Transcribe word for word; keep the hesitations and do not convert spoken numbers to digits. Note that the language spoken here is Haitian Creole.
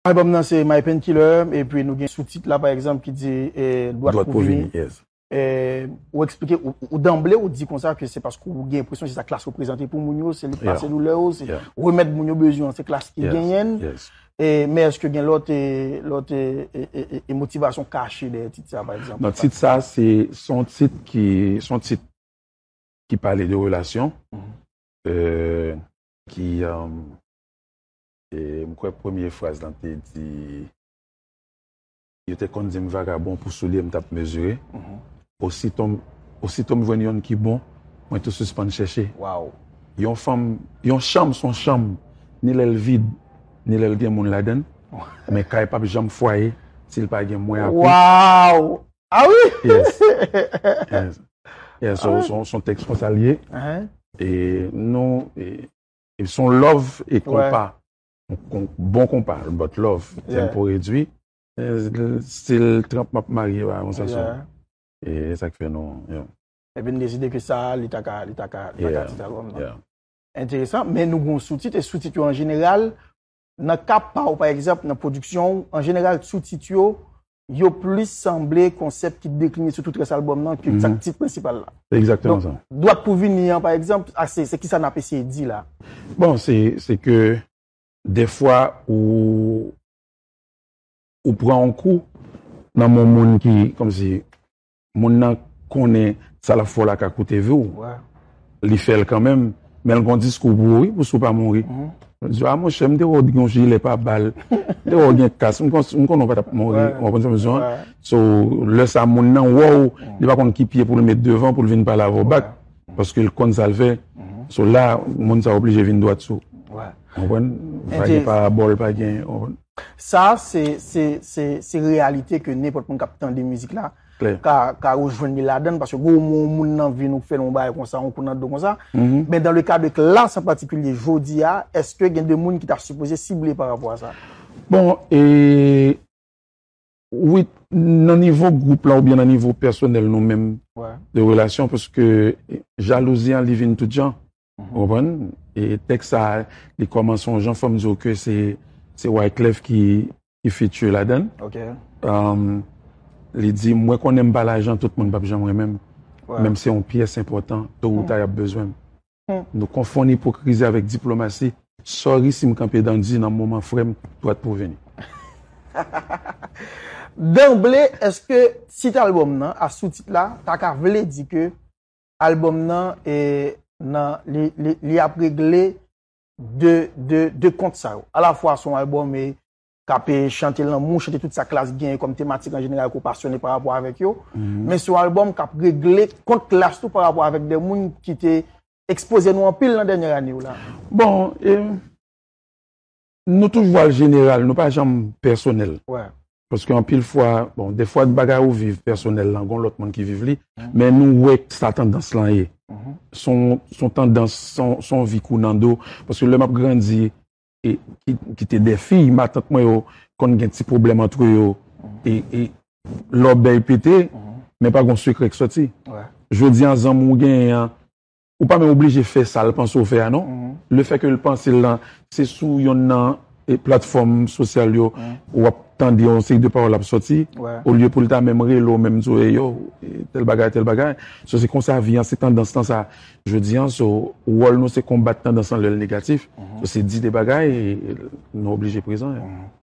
Albòm nan se My Painkiller, epi nou gen sou tit la, pa egzanp, ki di eh, Dwat pou vini. Yes. Eh, ou eksplike, ou, ou danble, ou di konsa ke se paske ou gen enpresyon se sa Klass reprezante pou moun yo, se li k pase doulè yo, se remèd moun yo bezwen an, se Klass ki genyen l. Yes. E, men èske gen lòt, e, lòt e, e, e, e, e motivasyon kache dèyè tit sa, pa egzanp? Non, tit sa, se se yon tit ki, se yon tit ki pale de relasyon, euh, ki, euh, e m kwè premye fraz lan te di, yo te konn di m vagabon pou soulye m t ap mezire. Osito m, osito m jwenn yonn ki bon, mwen tou sispann chèche. Yon fanm, yon chanm se yon chanm, ni lè l vid, ni lè l gen moun ladan l. Men kay p ap janm fwaye si l pa gen mwen ak ou. Waw! Ah wi! Yes. Yes. Yes, so, so, se yon tèks konsa l ye. E nou, e, e se yon love e konpa. Yon bon konpa, but love. Tempo redwi. E, stil tranp m ap marye ba yon sasyon. E sa k fè nou, yeah. Epi n deside ke sa, li ta ka, li ta ka, li ta ka tit albòm nan. Enteresan, men nou gen yon sou-tit, e sou-tit yo an jeneral, nan ka pa w, pa egzanp, nan pwodiksyon w, an jeneral, sou-tit yo, yo plis sanble konsèp ki dekline sou tout rès albòm nan ke sa k tit prensipal la. Egzakteman sa. Donk, Dwat pou vini an, pa egzanp, a, se, se kisa n ap eseye di la? Bon, se, se ke dèfwa ou, ou pran yon kou nan men yon moun ki, kòmsi, moun nan konnen sa l ap fè w la ka koute vi w. Li fè l kanmenm, men l gen yon diskou pou ou, wi, pou si w pa mouri. Li di, a, monchè, m te wè w gen yon jilè pa bal, m te wè w gen kas, m kon- m konnen w pa t ap mouri, w konprann sa m di w an? So, lè sa moun nan wè w, li pa konn ki pye pou l met devan pou l vin pale avè w back, paske l konn sa l fè. So, la, moun sa oblije vin dwat sou ou. W konprann? Pa gen parabòl, pa gen, w konprann? Sa, se, se, se, se reyalite ke nenpòt moun k ap tande mizik la ka, ka rejwenn li ladan l, paske gwo mo moun nan vin ou fè l yon bagay konsa, yon kou nan do konsa. Men dans le cas de Klass an patikilye, jodi a, èske gen de moun ki ta sipoze sible pa rapò a sa? Bon, e, wi, nan nivo gwoup la oubyen nan nivo pèsonèl nou menm de relasyon, paske jalouzi an, li vin tout jan. Ou konprann? E tèks sa, li kòmanse yon jan, fò m di w ke se, se Wyclef ki, ki feature ladan l. Li di, mwen konnen m pa lajan, tout moun p ap janm renmen m. Men m se yon pyès enpòtan, to ou ta y ap bezwen m. Nou konfonn ipokrizi avèk diplomasi. Sorry si m kanpe dan di nan moman frè m, dwat pou vini. Danble, èske tit albòm nan, a sou-tit la, ta ka vle di ke albòm nan, e, nan, li, li, li ap regle de, de, de kont sa yo. Alafwa se yon albòm, e, k ap, e, chante lanmou, chante tout sa Klass genyen kòm tematik an jeneral ke w pasyone pa rapò avèk yo. Men se yon albòm k ap regle kont Klass tou pa rapò avèk de moun ki te ekspoze nou anpil nan dènye ane yo la. Bon, e, nou toujou al jeneral, nou pa janm pèsonèl. Paske anpil fwa, bon, defwa bagay ou viv pèsonèl lan, gon lòt moun ki viv li, men nou wè sa tandans lan ye. Se yon, se yon tandans, se yon, se yon vi kou nan do. Paske lè m ap grandi, e, ki, ki te de fi, matant mwen yo konn gen ti pwoblèm antre yo, e, e lòbèy pete, men pa gon sekrè k sòti. Jodi an, zanmi w genyen an, ou pa menm oblije fè sa l panse w fè a, non. Lefètke l panse l lan, se sou yonn nan, e, platfòm sosyal yo, w ap tande yon seri de pawòl ap sòti, olye pou l ta menm rele w, menm di w, e, yo, e, tèl bagay, tèl bagay. So, se konsa vi an, se tandans lan sa. Jodi an, so, wòl nou se konbat tandans lan lè l negatif. So, se di de bagay, e, nou oblije prezan.